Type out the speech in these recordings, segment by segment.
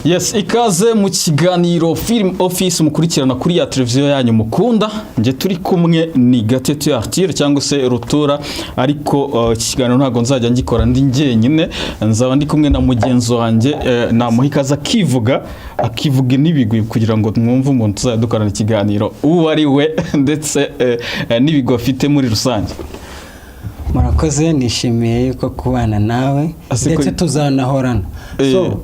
Yes, ikaze mu kiganiro Film Office mukurikirana kuri ya televiziyo yanyu mukunda. Nge turi kumwe ni Gatete Arthur cyangwa se Rutura, ariko iki kiganiro ntabwo nzajya ngikora ndi njyenyine, nzaba ndi kumwe na mugenzi wanjye, namuha ikaze akivuga n'ibigwi kugira ngo mwumve umuntu tuzajya dukorana ikiganiro uwo ari we, ndetse n'ibigwi afite muri rusange. Murakoze, nishimiye yuko kubana nawe ndetse tuzanahorana. So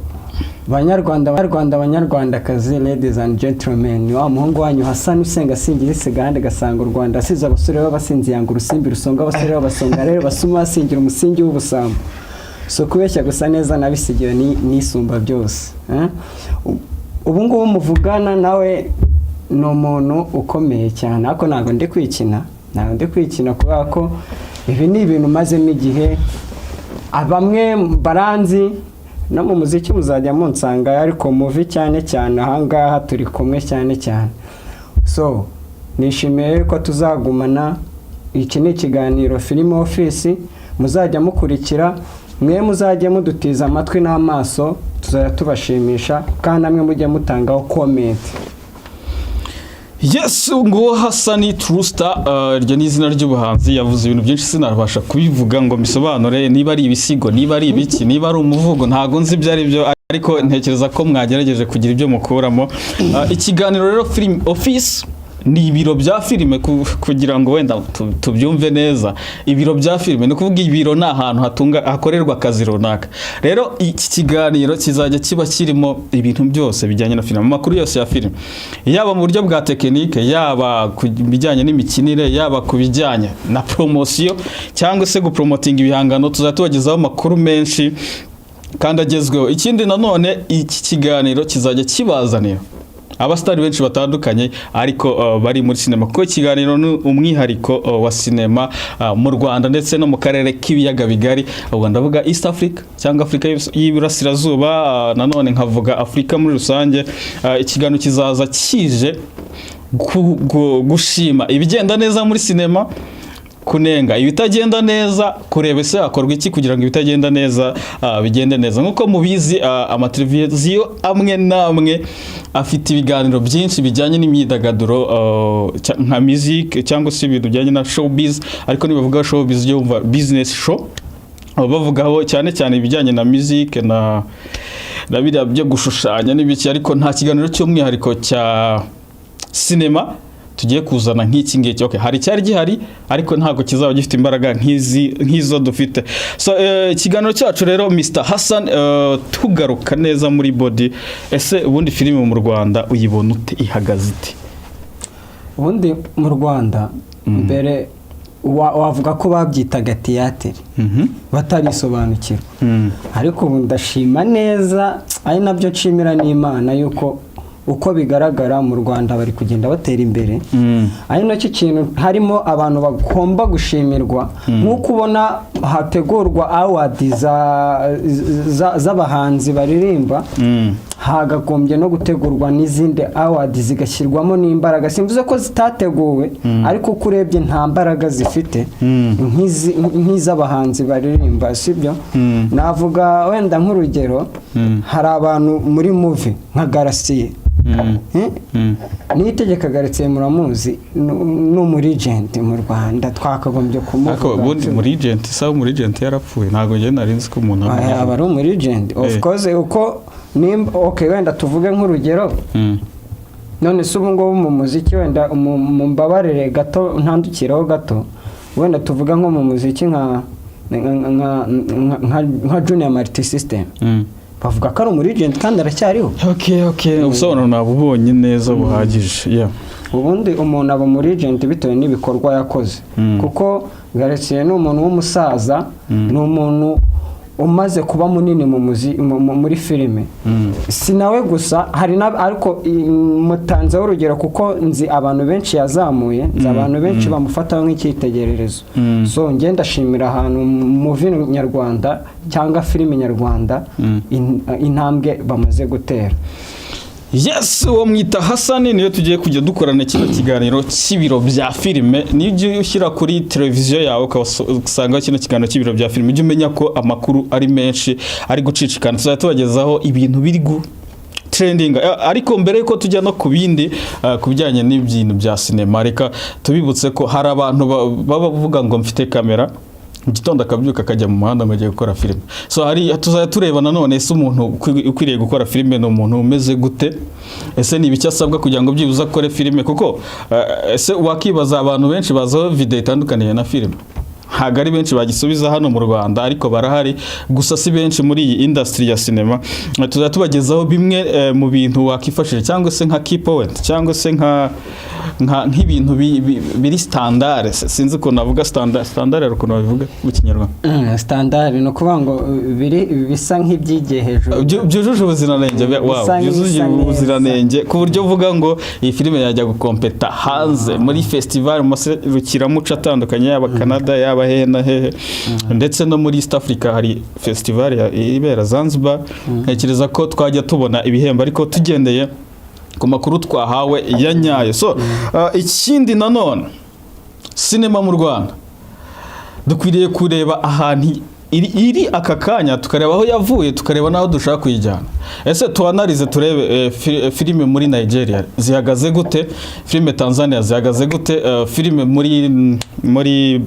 banyarwanda, banyarwanda, banyarwandakazi, ladies and gentlemen, ni wa muhungu wanyu Hassan usenga asingira isigande, gasanga u Rwanda asize abasore b'abasinzi, yanga urusimbi rusonga abasore b'abasonga rero basuma basingira umusingi w'ubusambo. So kubeshya gusa neza nabisigiwe n'isumba byose, eh? Ubu ngubu muvugana nawe ni umuntu ukomeye cyane, ariko ntabwo ndi kwikina, ntabwo ndi kwikina, kubera ko ibi ni ibintu mazemo igihe. Bamwe baranzi no mu muziki muzajya munsanga, ariko movie cyane cyane ahangaha turi kumwe cyane cyane. So nishimiye ko tuzagumana. Iki ni ikiganiro Film Office muzajya mukurikira. Mwe muzajya mudutiza amatwi n'amaso, tuzajya tubashimisha, kandi namwe mujye mutangaho comment. Yes, nguwo Hasani Trustar, iryo ni izina ry'ubuhanzi. Yavuze ibintu byinshi sinabasha kubivuga ngo mbisobanure, niba ari ibisigo, niba ari ibiki, niba ari umuvugo, ntago nzi ibyo ari byo, ariko ntekereza ko mwagerageje kugira ibyo mukuramo. Ikiganiro rero Film Office ni ibiro bya filime, kugira ngo wenda tubyumve neza. Ibiro bya filime ni ukuvuga ibiro ni ahantu hatunga hakorerwa akazi runaka. Rero iki kiganiro kizajya kiba kirimo ibintu byose bijyanye na filime, amakuru yose ya filime, yaba mu buryo bwa tekinike, yaba ku bijyanye n'imikinire, yaba ku bijyanye na poromosiyo cyangwa se gupromotinga ibihangano. Tuzajya tubagezaho amakuru menshi kandi agezweho. Ikindi nanone, iki kiganiro kizajya kibazanira abasitari benshi batandukanye, ariko bari muri sinema, kuko ikiganiro ni umwihariko wa sinema mu Rwanda ndetse no mu karere k'ibiyaga bigari. Ubwo ndavuga East Africa cyangwa Afurika y'Iburasirazuba, nanone nkavuga Afurika muri rusange. Ikiganiro kizaza kije gushima ibigenda neza muri sinema, kunenga ibitagenda neza, kureba ese hakorwa iki kugira ngo ibitagenda neza bigende neza. Nk'uko mubizi, amateleviziyo amwe n'amwe afite ibiganiro byinshi bijyanye n'imyidagaduro, nka music cyangwa se ibintu bijyanye na showbiz. Ariko nibavuga showbiz ujye wumva business show, baba bavugaho cyane cyane ibijyanye na music na biriya byo gushushanya n'ibiki, ariko nta kiganiro cy'umwihariko cya sinema tugiye kuzana nk'iki ngiki. Okay, hari icyari gihari, ariko ntabwo kizaba gifite imbaraga nk'izi nk'izo dufite. So ikiganiro cyacu rero, Mr Hassan, tugaruka neza muri body. Ese ubundi filime mu Rwanda uyibona ute, ihagaze ite? Ubundi mu Rwanda mbere wavuga ko babyitaga tiyatere batarisobanukirwa, ariko ubu ndashima neza, ari nabyo nshimira n'Imana, yuko uko bigaragara mu Rwanda bari kugenda batera imbere, ari nacyo kintu harimo abantu bagomba gushimirwa. Nk'uko ubona hategurwa award z'abahanzi baririmba, hagagombye no gutegurwa n'izindi award zigashyirwamo n'imbaraga. Simvuze ko zitateguwe, ariko uko urebye nta mbaraga zifite nk'iz'abahanzi baririmba, sibyo? Navuga wenda nk'urugero, hari abantu muri movie nka Garasiye. Eh? Niyitegeka Garasiye muramuzi, ni umu legend mu Rwanda, twakagombye Ariko kumuvuga. ubundi muri legend, sawa, muri legend yarapfuye, ntabwo njye nari nzi ko umuntu Aya, aba ari umu legend of course, uko nimba, okay, wenda tuvuge nk'urugero, none se ubu ngubu mu muziki, wenda mumbabarire gato ntandukiraho gato, wenda tuvuga nko mu muziki nka Junior Multi System, bavuga ko ari umu legend kandi aracyariho. Okay, ubusobanuro nabubonye neza buhagije, yeah. Ubundi umuntu aba umu legend bitewe n'ibikorwa yakoze, kuko Garasiye ni umuntu w'umusaza, ni umuntu umaze kuba munini muri filime. Si nawe gusa, hari na, ariko mutanzeho urugero kuko nzi abantu benshi yazamuye, nzi abantu benshi bamufataho nk'icyitegererezo. So njye ndashimira ahantu movie nyarwanda cyangwa filime nyarwanda intambwe bamaze gutera. Yes, uwo mwita Hasani niyo tugiye kujya dukorana kino kiganiro cy'ibiro bya filime. Niyo ugiye ushyira kuri televiziyo yawe ukasanga kino kiganiro cy'ibiro bya filime, ujye umenya ko amakuru ari menshi ari gucicikana. Tuzajya tubagezaho ibintu biri Trending. Ariko mbere yuko tujya no ku bindi, ku bijyanye n'ibintu bya sinema, reka tubibutse ko hari abantu baba bavuga ngo mfite kamera, mu gitondo akabyuka akajya mu muhanda ngo agiye gukora filime. So hari tuzajya tureba nanone, ese umuntu ukwiriye gukora filime ni umuntu umeze gute? Ese ni ibiki asabwa kugira ngo byibuze akore filime? Kuko ese wakibaza, abantu benshi bazaho video itandukaniye na filime? Ntabwo ari benshi bagisubiza hano mu Rwanda, ariko barahari, gusa si benshi muri iyi industry ya sinema. Tuzajya tubagezaho bimwe mu bintu wakifashisha, cyangwa se nka key point, cyangwa se nk'ibintu biri standard. Sinzi ukuntu navuga standard. Standard hari ukuntu babivuga mu Kinyarwanda? Standard ni ukuvuga ngo biri bisa nk'ibyigiye hejuru. Byujuje ubuziranenge, wow, Bisa byujuje nk'ibisa neza. ubuziranenge ku buryo uvuga ngo iyi filime yajya gukompeta hanze muri festival, mu maserukiramuco atandukanye, yaba Canada, yaba hehe na hehe, ndetse no muri East Africa hari festival ibera Zanzibar. Ntekereza ko twajya tubona ibihembo, ariko tugendeye ku makuru twahawe ya nyayo. So ikindi nanone, sinema mu Rwanda dukwiriye kureba ahantu iri aka kanya, tukareba aho yavuye, tukareba n'aho dushaka kuyijyana. Ese tuanalize, turebe filime muri Nigeria zihagaze gute, filime Tanzania zihagaze gute, filime muri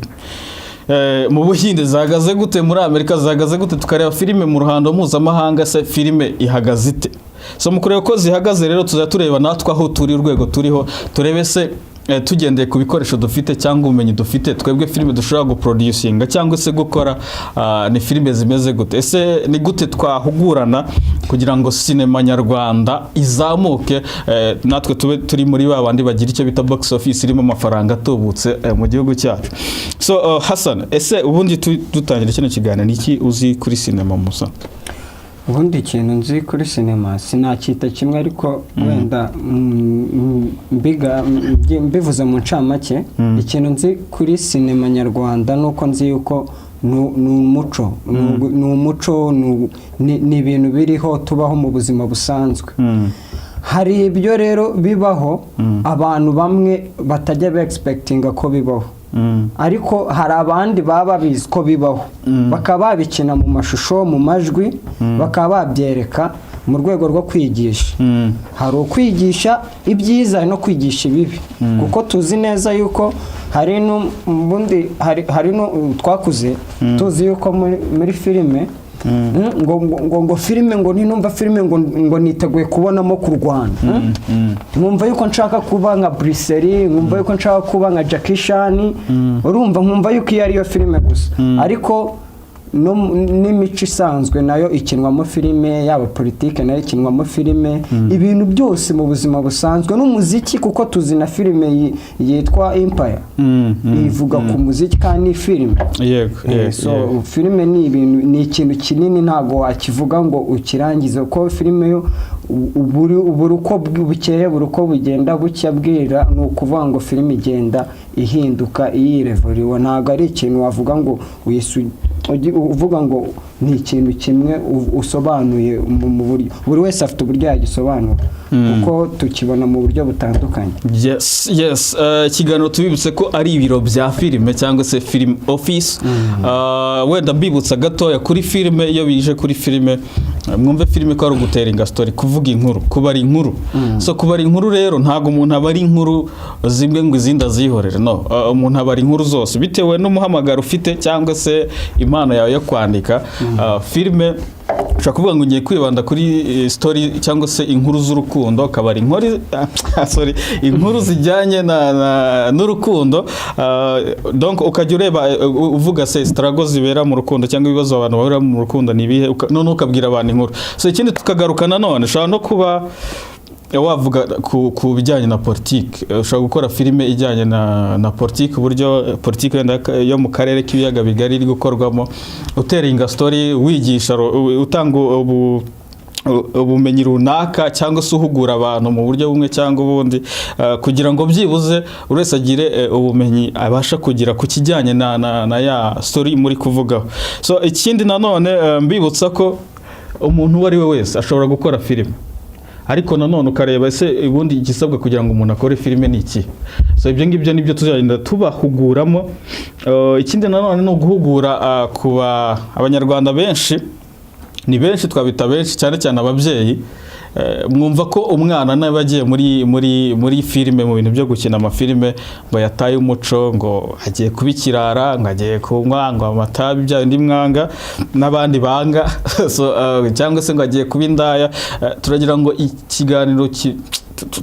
mu Buhinde zihagaze gute, muri Amerika zihagaze gute, tukareba filime mu ruhando mpuzamahanga, se filime ihagaze ite? So mu kureba ko zihagaze rero, tuzajya tureba natwe aho turi, urwego turiho, turebe se tugendeye ku bikoresho dufite cyangwa ubumenyi dufite, twebwe filime dushobora guproducinga cyangwa se gukora ni filime zimeze gute? Ese ni gute twahugurana kugira ngo sinema nyarwanda izamuke, natwe tube turi muri ba bandi bagira icyo bita box office irimo amafaranga atubutse mu gihugu cyacu? So Hassan, ese ubundi dutangira kino kiganiro, ni iki uzi kuri sinema musa? Ubundi ikintu nzi kuri sinema sinacyita kimwe, ariko wenda mbivuze mu ncamake, ikintu nzi kuri sinema nyarwanda ni uko nzi yuko ni umuco, ni ibintu biriho, tubaho mu buzima busanzwe. Hari ibyo rero bibaho abantu bamwe batajya be-expectinga ko bibaho, ariko hari abandi baba babizi ko bibaho, bakaba babikina mu mashusho, mu majwi, bakaba babyereka mu rwego rwo kwigisha. Hari ukwigisha ibyiza, hari no kwigisha ibibi, kuko tuzi neza yuko hari n'ubundi hari twakuze tuzi yuko muri filime ngo filime, ngo ninumva filime ngo niteguye kubonamo kurwana. Nkumva yuko nshaka kuba nka Bruce Lee, nkumva yuko nshaka kuba nka Jackie Chan, urumva, nkumva yuko iyo ariyo filime gusa. Ariko n'imico isanzwe nayo ikinwamo filime, yaba politike nayo ikinwamo filime, ibintu byose mu buzima busanzwe, n'umuziki, kuko tuzi na filime yitwa Empire, ivuga ku muziki kandi ni filime. So filime ni ibintu, ni ikintu kinini, ntabwo wakivuga ngo ukirangize, kuko filime yo buri uko bukeye, buri uko bugenda bucya bwira, ni ukuvuga ngo filime igenda ihinduka, iyirevuriwe. Ntabwo ari ikintu wavuga ngo uvuga ngo ni ikintu kimwe usobanuye mu buryo buri wese afite uburyo yagisobanura, kuko tukibona mu buryo butandukanye. Yes. Ikiganiro tubibutse ko ari ibiro bya filime cyangwa se film office. Wenda mbibutsa gatoya kuri filime, iyo bije kuri filime, mwumve filime ko ari ugutellinga story, kuvuga inkuru, kubara inkuru. So kubara inkuru rero, ntabwo umuntu aba ari inkuru zimwe ngo izindi azihorere, no. Umuntu abara inkuru zose bitewe n'umuhamagaro ufite cyangwa se impano yawe yo kwandika. Filime ushobora kuvuga ngo ngiye kwibanda kuri story cyangwa se inkuru z'urukundo, akaba ari inkuru, sorry, inkuru zijyanye n'urukundo. Donc ukajya ureba, uvuga se struggle zibera mu rukundo cyangwa ibibazo abantu bahurira mu rukundo ni ibihe, noneho ukabwira abantu inkuru. So ikindi tukagaruka nanone, ushobora no kuba wavuga ku bijyanye na politiki. Ushobora gukora filime ijyanye na politiki, uburyo politiki wenda yo mu karere k'ibiyaga bigari iri gukorwamo, utellinga story, wigisha, utanga ubumenyi runaka cyangwa se uhugura abantu mu buryo bumwe cyangwa ubundi, kugira ngo byibuze buri wese agire ubumenyi abasha kugira ku kijyanye na ya story muri kuvugaho. So ikindi nanone, mbibutsa ko umuntu uwo ari we wese ashobora gukora filime, ariko nanone ukareba ese ubundi igisabwa kugira ngo umuntu akore filime ni iki? So ibyo ngibyo nibyo tuzagenda tubahuguramo. Ikindi nanone ni uguhugura ku abanyarwanda benshi, ni benshi, twabita benshi, cyane cyane ababyeyi. Mwumva ko umwana nawe agiye muri filime, mu bintu byo gukina amafilime, ngo yataye umuco, ngo agiye kuba ikirara, ngo agiye kunywa ngo amatabi, bya bindi mwanga n'abandi banga. So, cyangwa se ngo agiye kuba indaya. Turagira ngo ikiganiro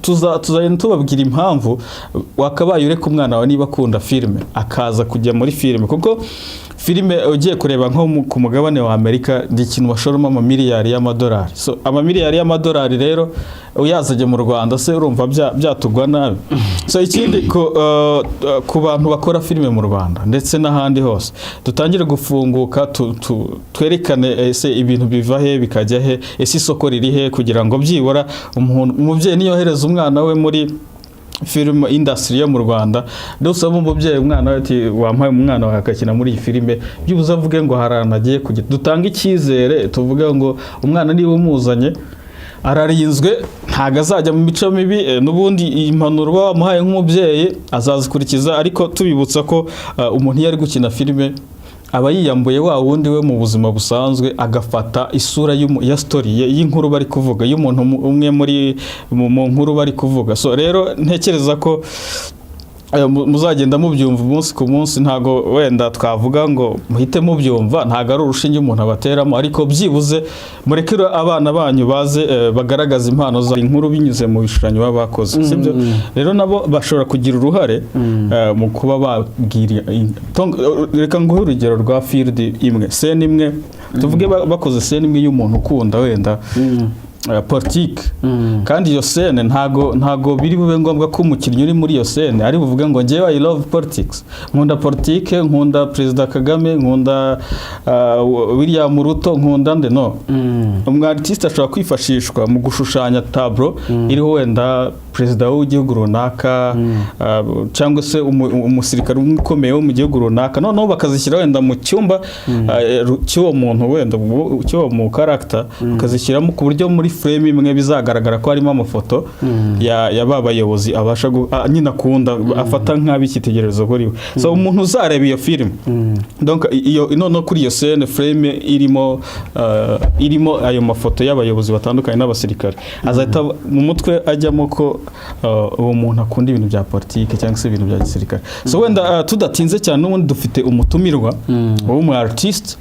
tuzagenda tubabwira impamvu wakabaye ureka umwana wawe, niba akunda filime, akaza kujya muri filime, kuko filime ugiye kureba nko ku mugabane wa Amerika ni ikintu bashoramo amamiliyari y'amadolari. So amamiliyari y'amadolari rero uyazanye mu Rwanda se, urumva byatugwa nabi? So ikindi ku bantu bakora filime mu Rwanda ndetse n'ahandi hose, dutangire gufunguka, twerekane ese ibintu biva he bikajya he, ese isoko riri he, kugira ngo byibura umubyeyi niyohereza umwana we muri film industry yo mu Rwanda, dusaba umubyeyi umwana we ati: "Wampaye umwana wawe akakina muri iyi filime," byibuze avuge ngo hari ahantu agiye kujya. Dutange icyizere, tuvuge ngo umwana niba umuzanye ararinzwe, ntabwo azajya mu mico mibi. N'ubundi impanuro uba wamuhaye nk'umubyeyi azazikurikiza. Ariko tubibutsa ko umuntu iyo ari gukina filime aba yiyambuye wa wundi we mu buzima busanzwe, agafata isura ya story ye, y'inkuru bari kuvuga, y'umuntu umwe muri mu nkuru bari kuvuga. So rero ntekereza ko muzagenda mubyumva umunsi ku munsi. Ntago wenda twavuga ngo muhite mubyumva, ntago ari urushinge umuntu abateramo, ariko byibuze mureke abana banyu baze bagaragaza impano za inkuru binyuze mu bishushanyo baba bakoze, sibyo? Rero nabo bashobora kugira uruhare mu kuba babwira. Reka nguhe urugero rwa field imwe, scene imwe. Tuvuge bakoze scene imwe y'umuntu ukunda wenda politike, kandi iyo scene ntago biri bube ngombwa ko umukinnyi uri muri iyo scene ari buvuge ngo: "Njyewe I love politics, nkunda politike, nkunda Perezida Kagame, nkunda William Ruto, nkunda nde." No umu artiste ashobora kwifashishwa mu gushushanya tableau iriho wenda perezida w'igihugu runaka, cyangwa se umusirikare umwe ukomeye wo mu gihugu runaka, noneho bakazishyira wenda mu cyumba cy'uwo muntu, wenda cy'uwo mu character, bakazishyiramo ku buryo muri frame imwe bizagaragara ko harimo amafoto ya ba bayobozi abasha nyine akunda, afata nk'ab'icyitegererezo kuri we. So umuntu uzareba iyo film, donc iyo noneho kuri iyo scene, frame irimo ayo mafoto y'abayobozi batandukanye n'abasirikare, azahita mu mutwe ajyamo ko uwo muntu akunda ibintu bya politike cyangwa se ibintu bya gisirikare. So wenda tudatinze cyane, n'ubundi dufite umutumirwa w'umu artiste.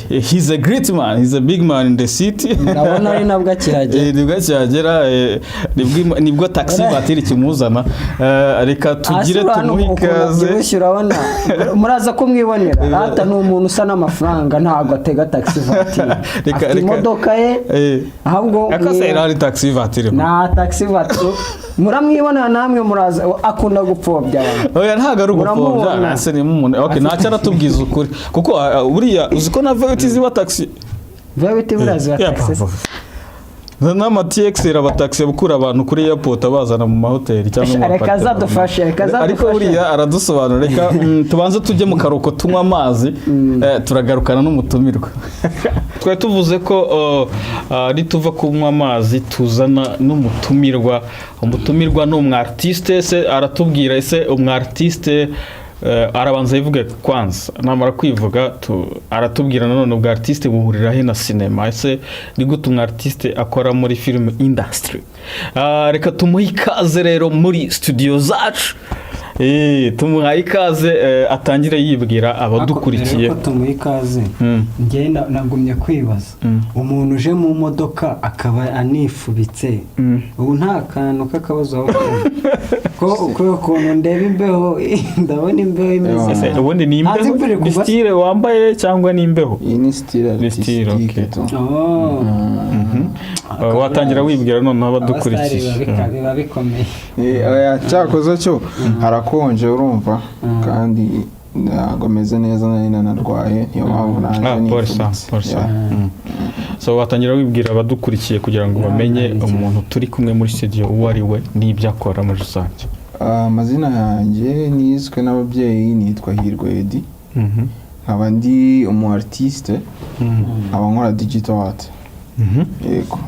He's a great man, he's a big man in the city. Ndabona ari nabwo akihagera. Nibwo akihagera, nibwo taxi voiture ikimuzana. Reka tugire Hasi urabona tumuhe ukuntu ikaze. abyibushye, urabona muraza kumwibonera. Rata ni umuntu usa n'amafaranga, ntabwo atega taxi voiture, afite imodoka ye. Ahubwo Akase hari taxi voiture. Nta taxi voiture, muramwibonera namwe, muraza. Akunda gupfobya abantu. Oya, ntabwo ari ugupfobya. Muramubona. Ese ni umuntu, okay, ntacyo, aratubwiza ukuri, kuko buriya uzi ko na V8 ziba taxi. V8 buriya ziba taxi? N'ama TX abatagisi gukura abantu kuri airport abazana mu mahoteli cyangwa mu Reka apartment. azadufashe, reka azadufashe. Ariko buriya aradusobanura. Reka tubanze tujye mu karuhuko, tunywe amazi, turagarukana n'umutumirwa. Twari tuvuze ko nituva kunywa amazi tuzana n'umutumirwa. Umutumirwa ni umu artiste. Se aratubwira ese umu artiste, arabanza yivuge kwanza, namara kwivuga aratubwira nanone ubwo artiste buhurira he na sinema, ese ni gute umu artiste akora muri film industry? Reka tumuhe ikaze rero muri studio zacu. Tumuhaye ikaze, atangire yibwira abadukurikiye. Mbere yuko tumuha ikaze, njyewe nagumye kwibaza, umuntu uje mu modoka akaba anifubitse, ubu nta kantu k'akabazo waba ufite? Ko kubera ukuntu ndeba imbeho, ndabona imbeho imeze Ese nabi. ubundi ni Hanze imbeho? imvura iri Ni kugwa. style wambaye cyangwa ni imbeho? Iyi ni style Ni style, artistique okay. tu. Oh. Watangira wibwira noneho Abasitari abadukurikiye. biba bikomeye. Oya, cyakoze cyo harakonje, urumva, kandi ntabwo meze neza, nari nanarwaye, niyo mpamvu naje Ah, pole sana, nifubitse. pole sana. Yeah. So watangira wibwira abadukurikiye kugira ngo bamenye umuntu turi kumwe muri studio uwo ari we n'ibyo akora muri rusange. Amazina yanjye niswe n'ababyeyi nitwa Hirwa Edi, nkaba ndi umu artiste, nkaba nkora digital art. Yego.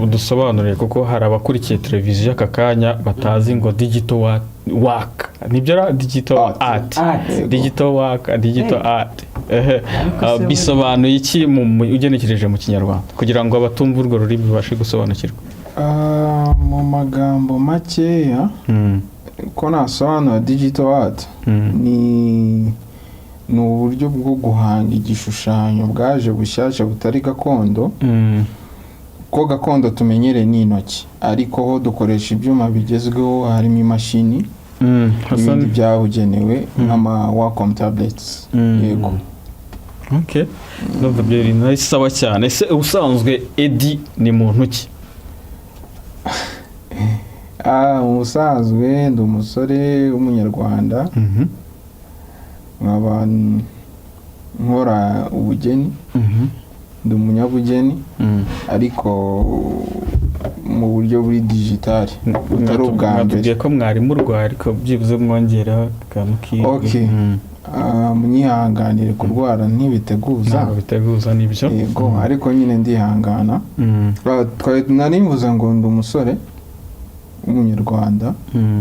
Udusobanurire, kuko hari abakurikiye televiziyo aka kanya batazi ngo digital work nibyo ra digital Art. art. Art. Yego. Digital work, digital art. Ehe. Ariko Ah, se bisobanuye iki ugenekereje mu Kinyarwanda, kugira ngo abatumva urwo rurimi babashe gusobanukirwa? Ah, mu magambo makeya ko nasobanura digital art, ni uburyo bwo guhanga igishushanyo bwaje bushyashya, butari gakondo, ko gakondo tumenyereye ni intoki, ariko ho dukoresha ibyuma bigezweho, harimo imashini n'ibindi byabugenewe nk'ama Wacom tablets. Yego. Okay, ndumva ibyo bintu ari sawa cyane. Ese ubusanzwe Eddy ni muntu ki? Ah, mu busanzwe ndi umusore w'Umunyarwanda, nkaba nkora ubugeni, ndi umunyabugeni, ariko mu buryo buri digital, butari ubwa mbere. Mwatubwiye ko mwari murwaye, ariko byibuze mwongeraho akantu k'ijwi. Okay. Ah, munyihanganire, kurwara ntibiteguza. Ntabwo biteguza, nibyo. Yego, ariko nyine ndihangana. Ah, twari nari mvuze ngo ndi umusore w'Umunyarwanda,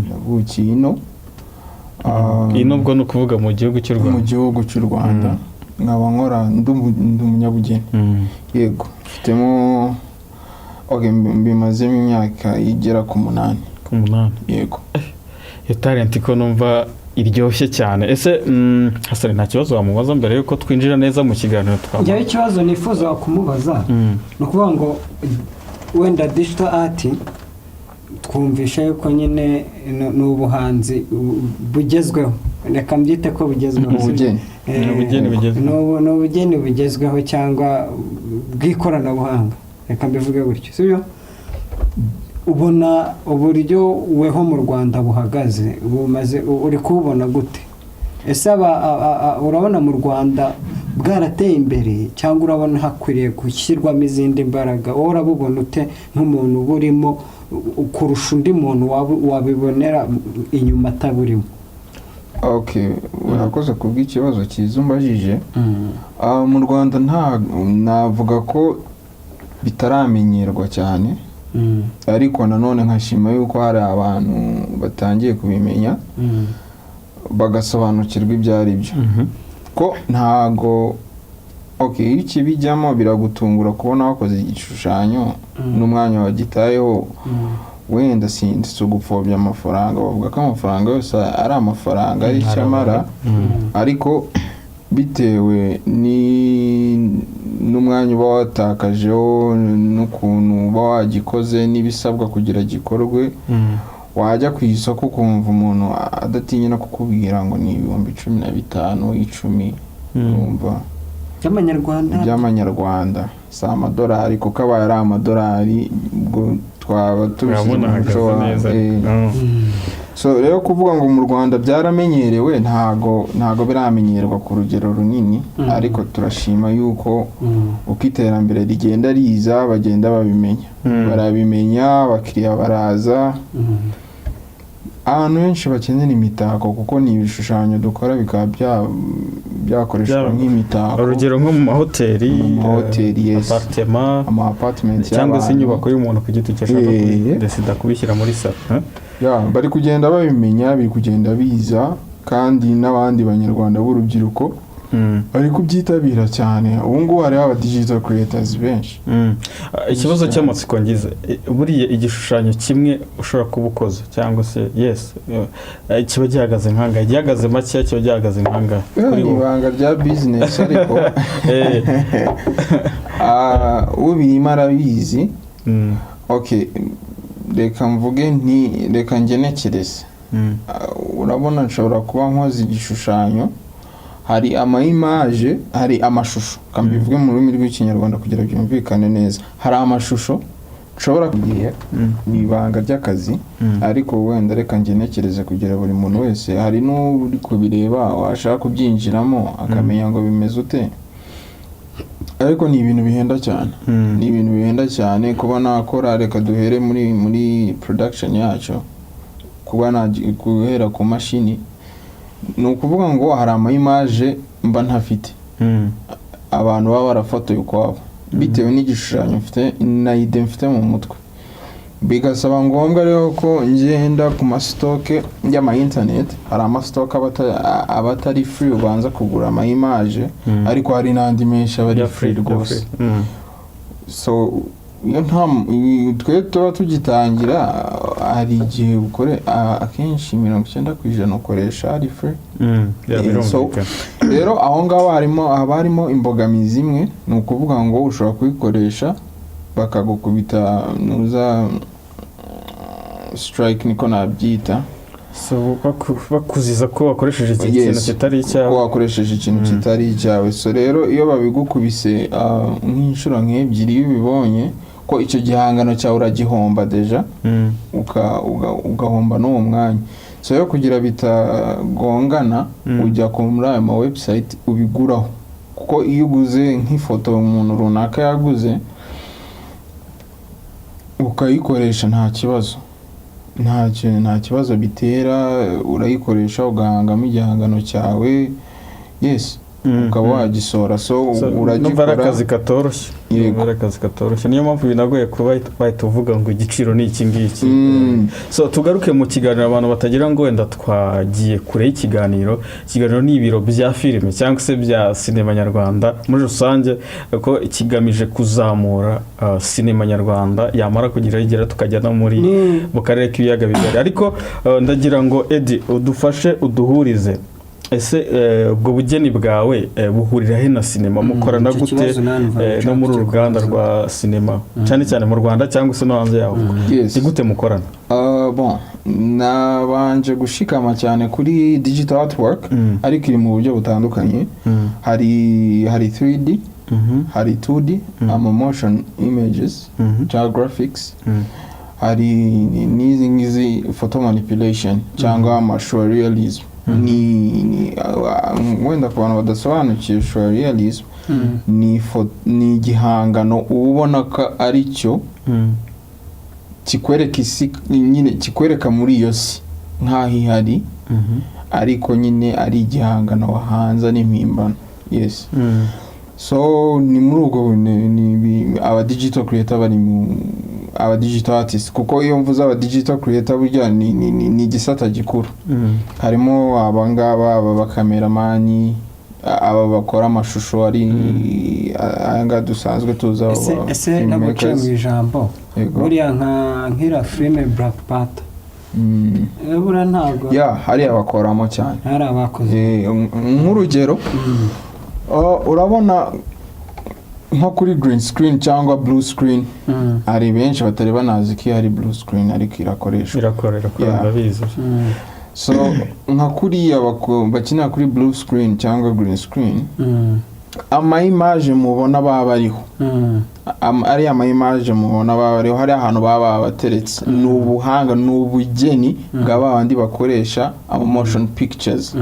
navukiye ino. Ah, Iyi nubwo ni ukuvuga mu gihugu cy'u mu Rwanda. gihugu cy'u Rwanda, nkaba nkora, ndi umunyabugeni. Yego, mfitemo, okay, mbimazemo imyaka igera ku 8. Ku 8? Yego. Iyo talent ko numva iryoshye cyane. Ese Hasani, nta kibazo wamubaza mbere yuko twinjira neza mu kiganiro Njyewe twamuha? ikibazo nifuza kumubaza, ni ukuvuga ngo wenda digital art twumvisha yuko nyine ni ubuhanzi bugezweho, reka mbyite ko bugezweho. Ubugeni. Ni ubugeni bugezweho. Ni ubugeni bugezweho cyangwa bw'ikoranabuhanga, reka mbivuge gutyo, sibyo? Ubona uburyo weho mu Rwanda buhagaze, bumaze, uri kuwubona gute? Ese urabona mu Rwanda bwarateye imbere, cyangwa urabona hakwiriye gushyirwamo izindi mbaraga? Wowe urabubona ute nk'umuntu uburimo kurusha undi muntu wabibonera inyuma ataburimo? Okay, urakoze kubw'ikibazo cyiza umbajije. Ah, mu Rwanda nta navuga ko bitaramenyerwa cyane, ariko nanone nkashima yuko hari abantu batangiye kubimenya, bagasobanukirwa ibyo ari byo, ko ntago, okay, iyo ukibijyamo biragutungura kubona wakoze igishushanyo n'umwanya wagitayeho. Wenda si ugupfobya amafaranga, bavuga ko amafaranga yose ari amafaranga, ari icyo amara, ariko bitewe n'umwanya uba watakajeho n'ukuntu uba wagikoze n'ibisabwa kugira gikorwe, wajya ku isoko ukumva umuntu adatinya no kukubwira ngo ni 15,000, 10, urumva? By'amanyarwanda. By'amanyarwanda, si amadolari, kuko abaye ari amadolari ubwo twaba tubishyize Urabona mu muco ahagaze wa neza. So rero kuvuga ngo mu Rwanda byaramenyerewe, ntago biramenyerwa ku rugero runini, ariko turashima yuko uko iterambere rigenda riza bagenda babimenya, barabimenya, abakiriya baraza, abantu benshi bakenera imitako, kuko ni ibishushanyo dukora bikaba byakoreshwa nk'imitako. Urugero nko mu mahoteli? Mu mahoteli, yes. Apartment. Ama apartment Cyangwa se y'abantu. inyubako y'umuntu ku giti cye ashaka kudesida kubishyira muri salo, eh? Ya, bari kugenda babimenya, biri kugenda biza, kandi n'abandi Banyarwanda b'urubyiruko bari kubyitabira cyane. Ubu ngubu hariho aba digital creators benshi. Ah, ikibazo cy'amatsiko ngize, buriya igishushanyo kimwe ushobora kuba ukoze, cyangwa se yes, kiba gihagaze nkangahe? Gihagaze makeya, kiba gihagaze nkangahe kuri Ni wowe? ibanga rya business, ariko ah, ubirimo arabizi. Okay, reka mvuge nti reka ngenekereze. Ah, urabona nshobora kuba nkoze igishushanyo, hari ama image, hari amashusho, mbivuge mu rurimi rw'Ikinyarwanda kugira byumvikane neza, hari amashusho nshobora kugiye, ni ibanga ry'akazi, ariko wenda reka ngenekereze kugira buri muntu wese, hari n'uri kubireba washaka kubyinjiramo akamenya ngo bimeze ute, ariko ni ibintu bihenda cyane. Ni ibintu bihenda cyane kuba nakora, reka duhere muri production yacu, kuba guhera ku mashini, ni ukuvuga ngo hari ama image mba ntafite, abantu baba barafotoye ukwabo, bitewe n'igishushanyo mfite na idée mfite mu mutwe. Bigasaba ngombwa rero ko ngenda ku ma stock y'ama internet. Hari ama stock aba atari free, ubanza kugura ama image, ariko hari n'andi menshi aba ari Ya free free, ya rwose. free. So iyo nta twe tuba tugitangira, hari igihe ukore akenshi 90% ukoresha ari free. Ya, So, birumvikana. rero aho ngaho haba harimo imbogamizi imwe, ni ukuvuga ngo ushobora kuyikoresha bakagukubita nuza strike, niko nabyita. So, bakuziza ko wakoresheje iki kintu kitari ko icyawe. wakoresheje ikintu kitari icyawe. So rero iyo babigukubise nk'inshuro nk'ebyiri, iyo ubibonye ko icyo gihangano cyawe uragihomba déjà, ugahomba n'uwo mwanya. So rero kugira bitagongana, ujya ku muri ayo ma website ubiguraho, kuko iyo uguze nk'ifoto umuntu runaka yaguze ukayikoresha, nta kibazo, nta kibazo bitera. Urayikoresha ugahangamo igihangano cyawe, yes, ukaba wagisohora. So So, numva ari uragikora. akazi katoroshye. Yego. Numva ari akazi katoroshye, niyo mpamvu binagoye kuba wahita uvuga ngo igiciro ni iki ngiki. So tugaruke mu kiganiro, abantu batagira ngo wenda twagiye kure y'ikiganiro. Ikiganiro ni ibiro bya filime cyangwa se bya sinema nyarwanda muri rusange, ko kigamije kuzamura sinema nyarwanda, yamara kugira aho igera tukajya no muri mu karere k'ibiyaga bigari. Ariko ndagira ngo Edi udufashe uduhurize. Ese ubwo bugeni bwawe buhurira he na sinema? Mukorana Icyo gute kibazo nawe numva no muri uru nshaka ruganda kubaza. rwa sinema, cyane cyane mu Rwanda cyangwa se no hanze yaho? Yes. Ni gute mukorana? Bon, nabanje gushikama cyane kuri digital artwork, ariko iri mu buryo butandukanye. Hari 3D, hari 2D, ama motion images cyangwa graphics, hari n'izi ngizi photo manipulation cyangwa ama surrealism. Ni wenda ku bantu badasobanukiwe surrealism, ni igihangano uba ubona ko ari cyo kikwereka isi nyine, kikwereka muri iyo si nk'aho ihari, ariko nyine ari igihangano wahanze n'impimbano, yes. So ni muri ubwo aba digital creator bari mu aba digital artist, kuko iyo mvuze aba digital creator burya ni igisata gikuru. Harimo abangaba, aba ba cameraman, aba bakora amashusho, ari aya ngaya dusanzwe tuzi, aba Ese ba ese naguciye mu filmmakers. ijambo. Yego. Buriya nk'iriya filime Black Panther, buriya ntabwo Ya, hariya bakoramo cyane. hari abakoze? Nk'urugero, urabona nko kuri green screen cyangwa blue screen, hari benshi batari banazi ko iyo ari blue screen, ariko irakoreshwa. Irakora, irakora. Yeah. Ndabizi. So nka kuriya bakinira kuri blue screen cyangwa green screen, ama image mubona baba bariho, ariya ama image mubona baba bariho, hari ahantu baba babateretse, ni ubuhanga, ni ubugeni bwa ba bandi bakoresha ama motion pictures.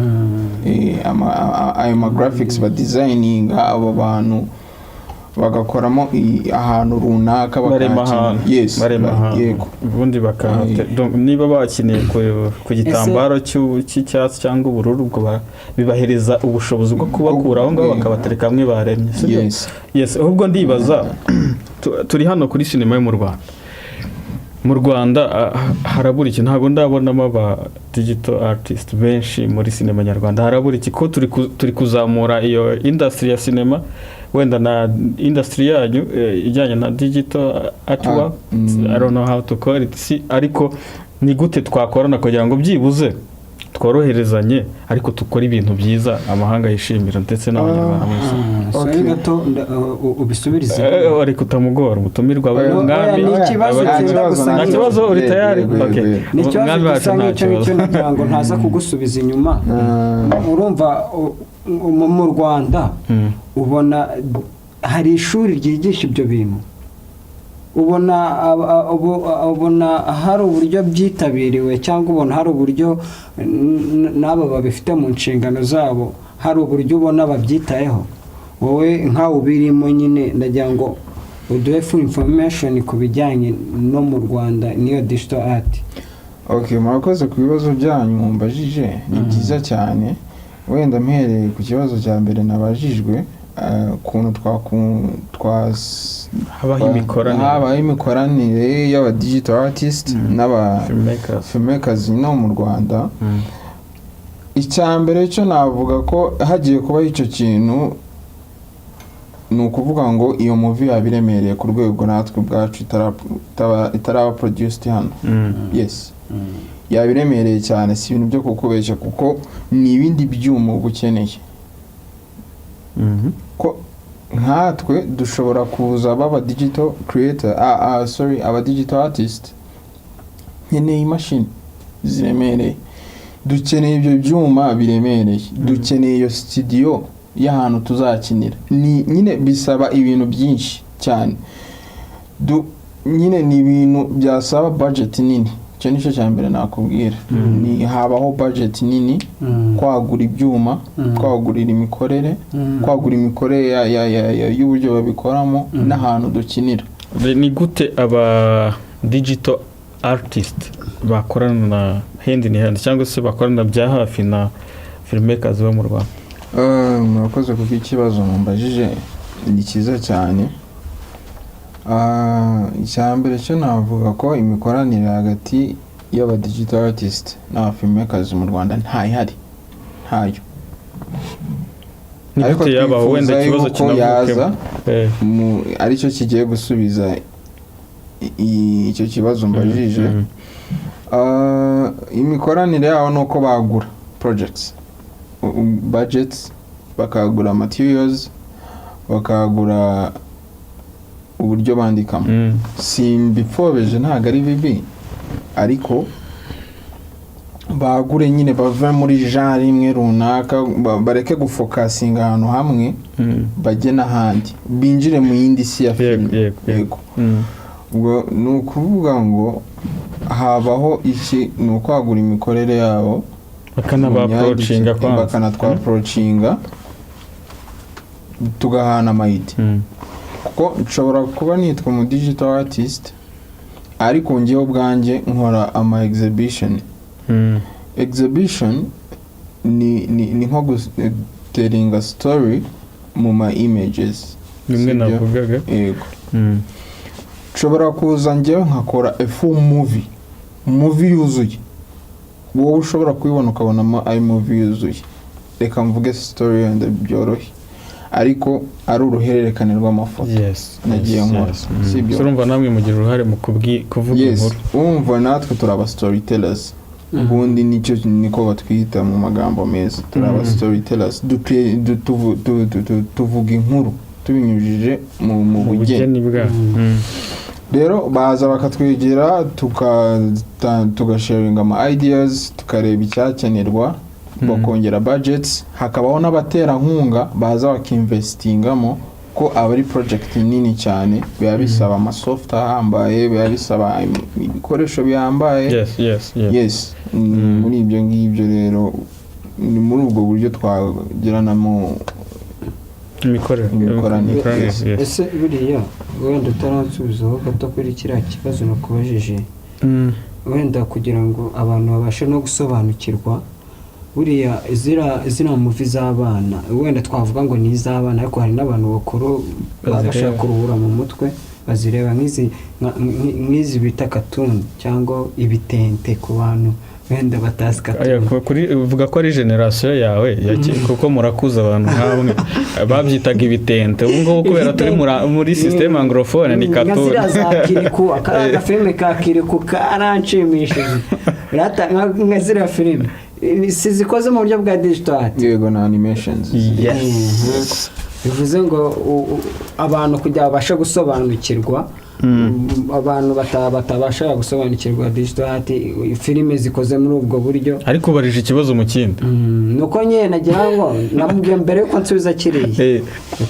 Ayo ma graphics ba designinga, abo bantu bagakoramo ahantu runaka Barema bakahakina. ahantu. Yes. Barema ahantu. Yego. Ubundi bakahate. Donc, niba bakiniye ku gitambaro cy'icyatsi cyangwa ubururu, ubwo bibahereza ubushobozi bwo kubakura aho ngaho bakabatereka hamwe baremye, sibyo? Yes. Yes. Ahubwo ndibaza, turi hano kuri sinema yo mu Rwanda. Mu Rwanda harabura iki? Ntabwo ndabonamo aba digital artist benshi muri sinema nyarwanda. Harabura iki ko turi kuzamura iyo industry ya sinema, wenda na industry yanyu ijyanye na digital artwork? I don't know how to call it, si, ariko ni gute twakorana kugira ngo byibuze tworoherezanye, ariko dukore ibintu byiza amahanga yishimira ndetse n'Abanyarwanda muri rusange? Sorry, gato ubisubirize. Ariko utamugora umutumirwa Oya, umwami. Oya, ni ikibazo Nta cyenda kibazo, gusa. Nta kibazo, uri Yego, tayari? yego, Okay. yego. Ni ikibazo Umwami wacu gisa nta nk'icyo ngicyo, kibazo. nagira ngo ntaza kugusubiza inyuma. Urumva mu Rwanda ubona hari ishuri ryigisha ibyo bintu? Ubona ubona hari uburyo byitabiriwe, cyangwa ubona hari uburyo n'abo babifite mu nshingano zabo, hari uburyo ubona babyitayeho? Wowe nkawe ubirimo nyine, ndagira ngo uduhe full information ku bijyanye no mu Rwanda n'iyo digital art. Ok, murakoze ku bibazo byanyu mumbajije, ni byiza cyane. Wenda mpereye ku kibazo cya mbere nabajijwe. Ukuntu Habaho imikoranire. Habaho imikoranire y'aba digital artist n'aba filmmakers. Filmmakers no mu Rwanda. Icya mbere cyo navuga ko hagiye kubaho icyo kintu, ni ukuvuga ngo iyo movie yaba iremereye ku rwego natwe ubwacu itaraba produced hano. Yes, yaba iremereye cyane, si ibintu byo kukubeshya, kuko ni ibindi byuma uba ukeneye, ko nkatwe dushobora kuza baba digital creator, sorry, aba digital artist, nkeneye imashini ziremereye, dukeneye ibyo byuma biremereye, dukeneye iyo studio y'ahantu tuzakinira. Ni nyine bisaba ibintu byinshi cyane. Nyine ni ibintu byasaba budget nini. Icyo nicyo cya mbere nakubwira. Ni habaho budget nini, kwagura ibyuma, kwagurira imikorere, kwagura imikorere y'uburyo babikoramo n'ahantu dukinira. Ni gute aba digital artist bakorana na hand in hand, cyangwa se bakorana bya hafi na filmmakers bo mu Rwanda? Murakoze kuko ikibazo mumbajije ni cyiza cyane. Icya mbere cyo navuga ko imikoranire hagati y'aba digital artist n'aba filmmakers mu Rwanda ntayihari, ntayo. Ni Ariko gute yabaho wenda twifuza ikibazo yuko kinavukemo? yaza aricyo kigiye gusubiza icyo kibazo mbajije. Imikoranire yabo ni uko bagura projects, budgets, bakagura materials, bakagura uburyo bandikamo. Simbipfobeje, ntabwo ari bibi, ariko bagure nyine bave muri genre imwe runaka, bareke gufocusinga ahantu hamwe, bajye n'ahandi, binjire mu yindi si ya filime. Yego, yego. Yego. Ubwo ni ukuvuga ngo habaho iki? Ni ukwagura imikorere yabo, Bakanaba-approachinga kwanza. Bakanatwa-approachinga, tugahana ama idea, kuko nshobora kuba nitwa umu digital artist, ariko njyewe ubwanjye nkora ama exhibition. Exhibition ni nko gutellinga story mu ma images. Bimwe Sibyo? navugaga. Yego. Nshobora kuza njyewe nkakora a full movie, movie yuzuye, wowe ushobora kuyibona ukabonamo ari movie yuzuye. Reka mvuge story wenda byoroshye, ariko ari uruhererekane rw'amafoto nagiye nkora. Sibyo? So urumva namwe mugira uruhare mu kuvuga inkuru. Wumva natwe turi aba storytellers. Ubundi nicyo niko batwita mu magambo meza, turi aba storytellers. Tuvuga inkuru tubinyujije mu mu bugeni. Bugeni bwa Rero baza bakatwegera, tugasharinga ama ideas, tukareba icyakenerwa, bakongera budgets, hakabaho n'abaterankunga baza bakinvestingamo, ko aba ari project nini cyane, biba bisaba ama software ahambaye, biba bisaba ibikoresho bihambaye. Yes. Yes. Muri ibyo ngibyo rero, ni muri ubwo buryo twagiranamo imikorere. Imikoranire. Imikoranire, Yes. yes. Ese buriya wenda utaransubizaho gato kuri kiriya kibazo nakubajije, wenda kugira ngo abantu babashe no gusobanukirwa, buriya ziriya movie z'abana, wenda twavuga ngo ni iz'abana, ariko hari n'abantu bakuru baba bashaka Bazireba. kuruhura mu mutwe, bazireba, nk'izi bita cartoon cyangwa ibitente ku bantu wenda batazi Aya, cartoon. Kuri uvuga ko ari génération yawe kuko murakuza, abantu nkamwe babyitaga ibitente. Ubu ngubu kubera turi muri système anglophone ni Nka cartoon. ziriya za Kirikou, akariya gafilime ka Kirikou karanshimishije. Nka ziriya filime si zikoze mu buryo bwa digital art? Yego, na animations. Yes. Bivuze ngo abantu kugira babashe gusobanukirwa, abantu batabasha gusobanukirwa digital art, filime zikoze muri ubwo buryo. Ariko ubarije ikibazo mu kindi. Nuko nyine nagira ngo namubwiye mbere yuko nsubiza kiriya,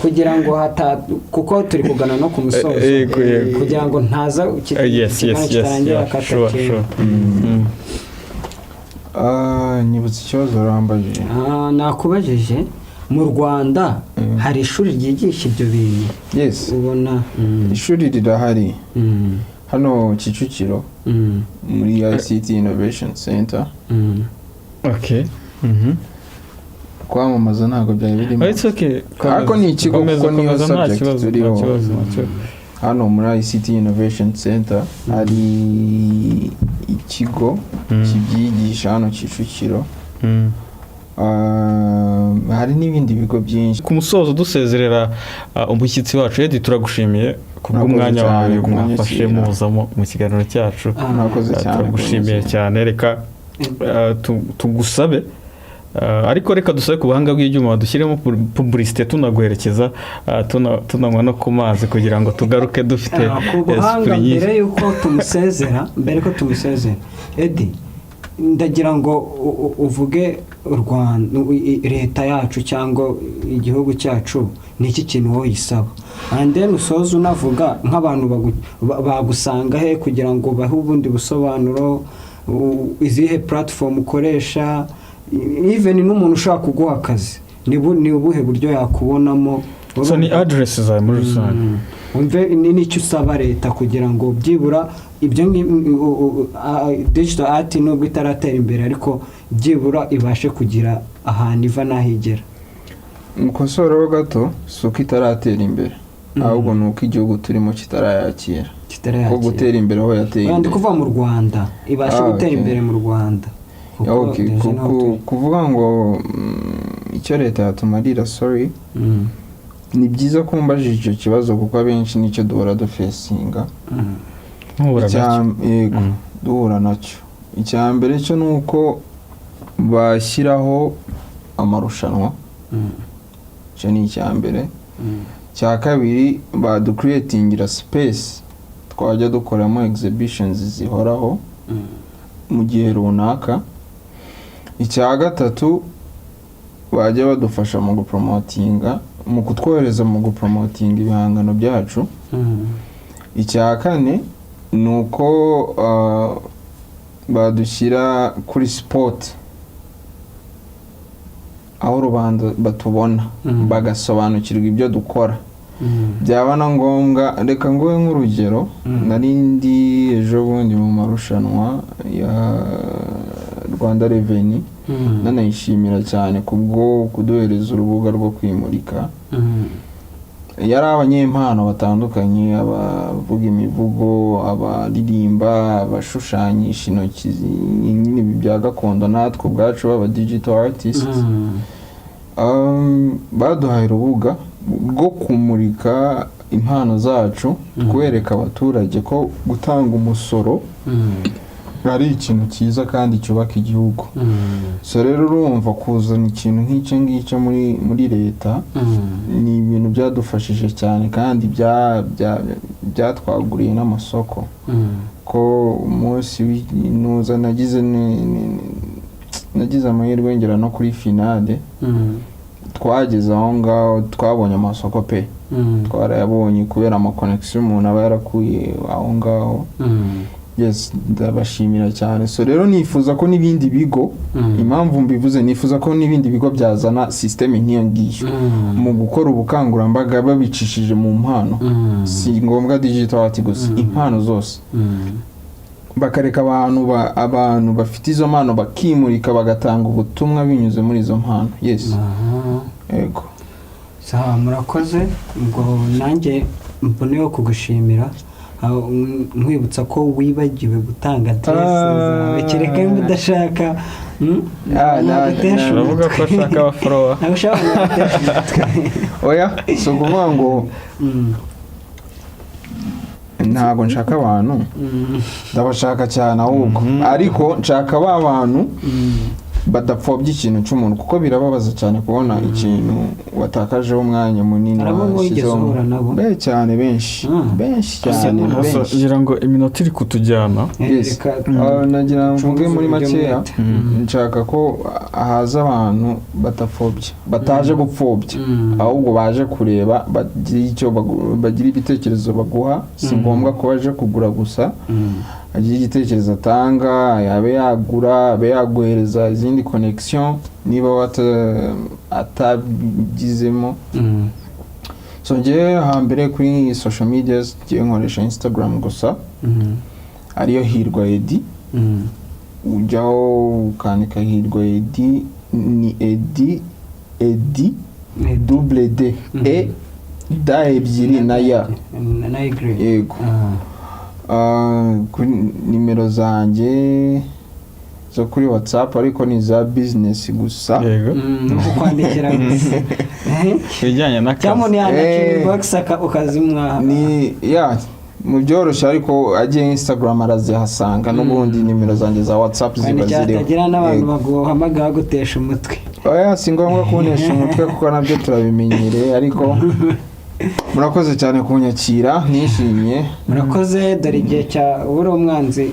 kugira ngo hata, kuko turi kugana no ku musozo, Yego, yego. kugira ngo ntaza Yes, ikiganiro kitarangira akata. Sure. Nyibutse ikibazo urambajije. Nakubajije mu Rwanda hari ishuri ryigisha ibyo bintu? Yes. Ubona Ishuri rirahari hano Kicukiro, muri ICT Innovation Center. Okay. Kwamamaza ntabwo byari birimo. Oh, it's okay. Ariko ni ikigo, Komeza, kuko niyo komeza, nta subject kibazo, nta turiho. kibazo, nta kibazo. Hano muri ICT Innovation Center hari ikigo kibyigisha hano Kicukiro. Ah, hari n'ibindi bigo byinshi. Ku musozo dusezerera umushyitsi wacu Edi, turagushimiye kubw'umwanya Murakoze cyane wawe mwafashe kunyakira. muzamo mu kiganiro cyacu. Murakoze cyane Turagushimiye kunyakira. cyane. Reka tugusabe, ariko reka dusabe ku buhanga bw'ibyuma dushyiremo publicité, tunaguherekeza, tunanywa no ku mazi kugira ngo tugaruke dufite Ku buhanga esprit nyinshi. Mbere y'uko tumusezera, mbere ko tumusezera, Edi, ndagira ngo uvuge u Rwanda, leta yacu cyangwa igihugu cyacu, ni iki kintu wowe uyisaba, and then usoze unavuga nk'abantu bagusanga he kugira ngo bahe ubundi busobanuro, izihe platform ukoresha, even n'umuntu ushaka kuguha akazi ni ubuhe buryo yakubonamo? So ni address zawe muri rusange. Wumve n'icyo usaba leta kugira ngo byibura ibyo digital art, nubwo itaratera imbere, ariko byibura ibashe kugira ahantu iva n'aho igera. Mukosoreho gato, si uko itaratera imbere, ahubwo ni uko igihugu turimo kitarayakira. Ko Kitarayakira. gutera imbere aho yateye Oya, ndi imbere. kuva mu Rwanda, ibashe gutera imbere mu Rwanda. Kuko déjà naho turi. Kuvuga ngo icyo leta yatumarira, sorry, ni byiza ko mbajije icyo kibazo kuko abenshi nicyo duhora dufacinga. Mpura nacyo. Yego, duhura nacyo. Icya mbere cyo ni uko bashyiraho amarushanwa. Icyo ni icya mbere. Icya kabiri, baducreatingira space twajya dukoramo exhibitions zihoraho mu gihe runaka. Icya gatatu, bajya badufasha mu gupromotinga, mu kutwohereza, mu gupromotinga ibihangano byacu. Icya kane ni uko badushyira kuri spot aho rubanda batubona, bagasobanukirwa ibyo dukora. Byaba na ngombwa, reka nguhe nk'urugero. Nari ndi ejo bundi mu marushanwa ya Rwanda Revenue, nanayishimira cyane kubwo kuduhereza urubuga rwo kwimurika. Yari abanyempano batandukanye, abavuga imivugo, abaririmba, abashushanyisha intoki, nyine ibi bya gakondo, natwe ubwacu baba digital artists. Baduhaye urubuga rwo kumurika impano zacu, kwereka abaturage ko gutanga umusoro ari ikintu cyiza kandi cyubaka igihugu. So rero urumva kuzana ikintu nk'icyo ngicyo muri leta ni ibintu byadufashije cyane kandi byatwaguriye n'amasoko, ko umunsi w'inuza nagize amahirwe ngera no kuri finale. Twageze aho ngaho twabonye amasoko pe. Twarayabonye kubera amaconnexion umuntu aba yarakuye aho ngaho. Yes, ndabashimira cyane. So rero nifuza ko n'ibindi bigo, impamvu mbivuze, nifuza ko n'ibindi bigo byazana système nk'iyo ngiyo mu gukora ubukangurambaga babicishije mu mpano. Si ngombwa digital art gusa, impano zose, bakareka abantu bafite izo mpano bakimurika, bagatanga ubutumwa binyuze muri izo mpano. Yes. Yego. Sawa, murakoze. Ubwo nanjye mboneyeho kugushimira. Aho, nkwibutsa ko wibagiwe gutanga aderesi zawe, kereka niba udashaka. Ah, Uravuga ko ashaka abafollower. Ntabwo ushaka gutesha umutwe. Oya, si ukuvuga ngo ntabwo nshaka abantu, ndabashaka cyane ahubwo, ariko nshaka ba bantu badapfobya ikintu cy'umuntu, kuko birababaza cyane kubona ikintu watakajeho umwanya munini, Hari abo wigeze washyizeho. uhura nabo? Benshi cyane, benshi, benshi cyane, benshi. Ngira ngo iminota iri kutujyana. Yes. Reka Nagira ngo mvuge muri Cunguze makeya, uburyo mwete. Nshaka ko haza abantu badapfobya, bataje gupfobya, ahubwo baje kureba, bagira icyo bagira ibitekerezo baguha. Si ngombwa ko baje kugura gusa, agira igitekerezo atanga, yabe yagura, abe yaguhereza izindi connection niba atabigizemo. So njyewe hambere kuri social media ngiye nkoresha Instagram gusa, ariyo Hirwa Edi. Ujyaho ukandika Hirwa Edi, ni Edi. Edi double D, E D ebyiri na ya. Na Y. Yego. Kuri nimero zanjye zo kuri WhatsApp, ariko ni iza business gusa. Yego. No kukwandikira gusa. Ibijyanye n'akazi. Cyangwa umuntu yandikira inbox ukazimwaha. Ni ya mu byoroshye, ariko agiye Instagram arazihasanga n'ubundi, nimero zanjye za WhatsApp ziba kwandikira ziriho. hatagira n'abantu Yego. baguhamagara bagutesha umutwe. Oya, si ngombwa kuntesha umutwe kuko nabyo turabimenyereye, ariko murakoze cyane kunyakira, nishimye. Murakoze. Dore igihe cya buri umwanzi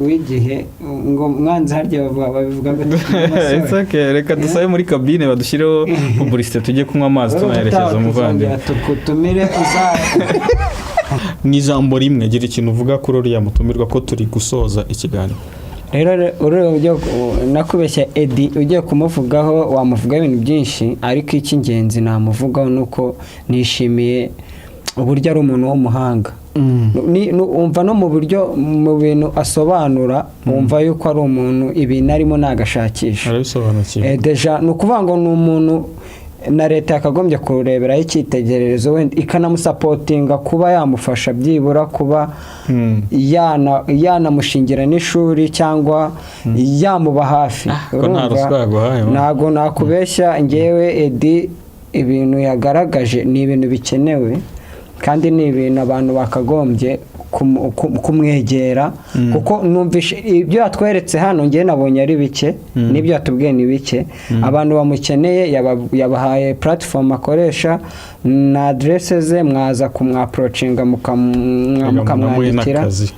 w'igihe, ngo umwanzi harya babivuga gute? It's okay. Reka dusabe muri cabine badushyireho publicité, tujye kunywa amazi, tunaherekeza umuvandimwe. Tukutumire uza. Mu ijambo rimwe, gira ikintu uvuga kuri uriya mutumirwa, ko turi gusoza ikiganiro. Rero uriya ugiye nakubeshya Edi, ugiye kumuvugaho wamuvugaho ibintu byinshi, ariko icy'ingenzi namuvugaho ni uko nishimiye uburyo ari umuntu w'umuhanga. Wumva no mu buryo mu bintu asobanura, wumva yuko ari umuntu ibintu arimo nagashakisha. Arabisobanukiwe. Déjà ni ukuvuga ngo ni umuntu na leta yakagombye kureberaho icyitegererezo, wenda ikanamusupportinga kuba yamufasha byibura kuba yanamushingira n'ishuri cyangwa yamuba hafi. Ko nta Urumva? ruswa yaguhaye, wa? Ntabwo nakubeshya, ngewe Edi ibintu yagaragaje ni ibintu bikenewe, kandi ni ibintu abantu bakagombye kumwegera, kuko numvishe ibyo yatweretse hano, ngewe nabonye ari bike, n'ibyo yatubwiye ni bike. Abantu bamukeneye yabahaye platform akoresha na adresse ze, mwaza kumwapproachinga, mukamwandikira, n'akazi.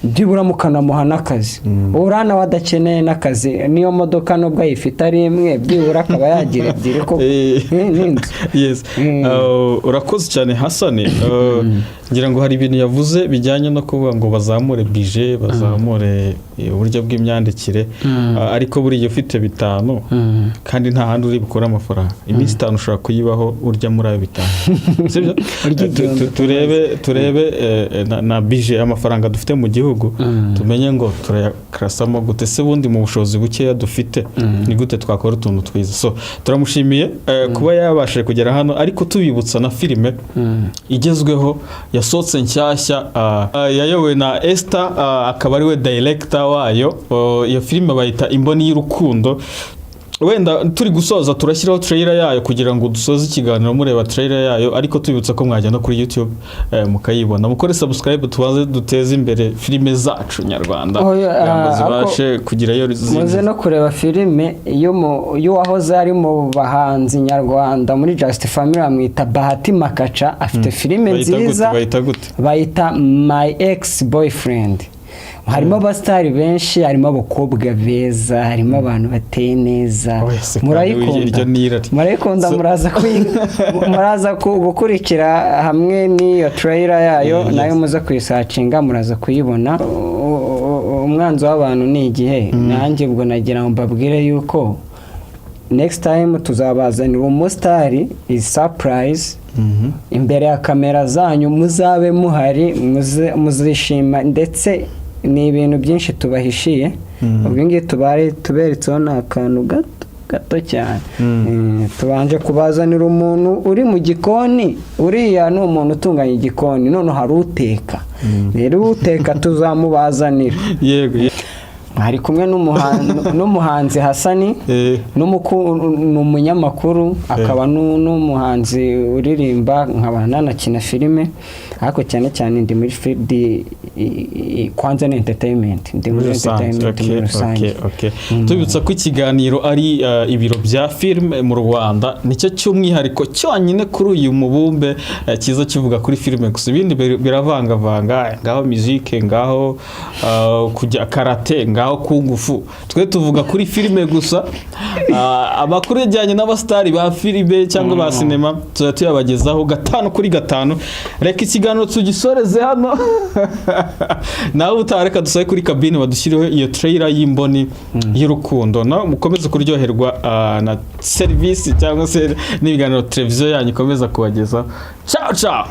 Byibura mukanamuha n'akazi. Uriya nawe adakeneye n'akazi, niyo modoka nubwo ayifite ari imwe, byibura akaba yagira ebyiri koko. N'inzu. Yes. Urakoze cyane, Hasani. Ngira ngo hari ibintu yavuze bijyanye no kuvuga ngo bazamure budget, bazamure uburyo bw'imyandikire. Ariko buriya ufite 5 kandi nta handi uri bukure amafaranga, iminsi 5 ushobora kuyibaho urya muri ayo 5, sibyo? Urya 1000. Turebe na budget, amafaranga dufite mu gihugu, tumenye ngo turayakarasamo gute se bundi mu bushobozi bukeya dufite, ni gute twakora utuntu twiza. So turamushimiye kuba yabashije kugera hano, ariko tubibutsa na filime igezweho yasohotse nshyashya, yayobowe na Esther, akaba ariwe director wayo. Iyo filime bayita Imboni y'Urukundo. Wenda turi gusoza turashyiraho trailer yayo kugira ngo dusoze ikiganiro mureba trailer yayo, ariko tubibutsa ko mwajya no kuri YouTube mukayibona. Mukore subscribe, tubanze duteze imbere filime zacu nyarwanda Oya, kugira ngo zibashe kugerayo muze no kureba filime y'uwahoze ari mu bahanzi nyarwanda muri Just Family, bamwita Bahati Makaca, afite filime Bayita gute? nziza. Bayita gute? Bayita My Ex Boyfriend. Harimo abasitari benshi, harimo abakobwa beza, harimo abantu bateye neza. Oya, se kandi Murayikunda. iryo ni irari. Murayikunda. Muraza gukurikira hamwe n'iyo trailer yayo. Nayo muze kuyisearchinga, muraza kuyibona. Umwanzi w'abantu ni igihe. Nanjye ubwo nagira ngo mbabwire yuko next time tuzabazanira umusitari, is surprise, imbere ya kamera zanyu, muzabe muhari, muzishima, ndetse ni ibintu byinshi tubahishiye. Ubwo ngibi tubari tuberetseho ni akantu gato gato cyane. Tubanje kubazanira umuntu uri mu gikoni. Uriya ni umuntu utunganya igikoni, none hari uteka. Rero uteka tuzamubazanira. Yego. Ari kumwe n'umuhanzi Hasani, ni umunyamakuru, akaba n'umuhanzi uririmba, nkaba nanakina filime, ariko cyane cyane ndi muri field kwanza ni entertainment, ndi muri muri rusange. entertainment muri rusange. Okay. Tubibutsa ko ikiganiro ari ibiro bya filime mu Rwanda, nicyo cy'umwihariko cyonyine kuri uyu mubumbe kiza kivuga kuri filime gusa. Ibindi biravangavanga, ngaho musique, ngaho kujya karate, ngaho kungufu. Twe tuvuga kuri filime gusa. Amakuru ajyanye n'abasitari ba filime cyangwa ba sinema tuzajya tuyabagezaho gatanu kuri gatanu. Reka ikiganiro tugisoreze hano, nawe utaha reka dusabe kuri cabine badushyireho iyo trailer y'Imboni y'Urukundo, nawe mukomeze kuryoherwa na serivisi cyangwa se n'ibiganiro televiziyo yanyu ikomeza kubagezaho. Ciao ciao.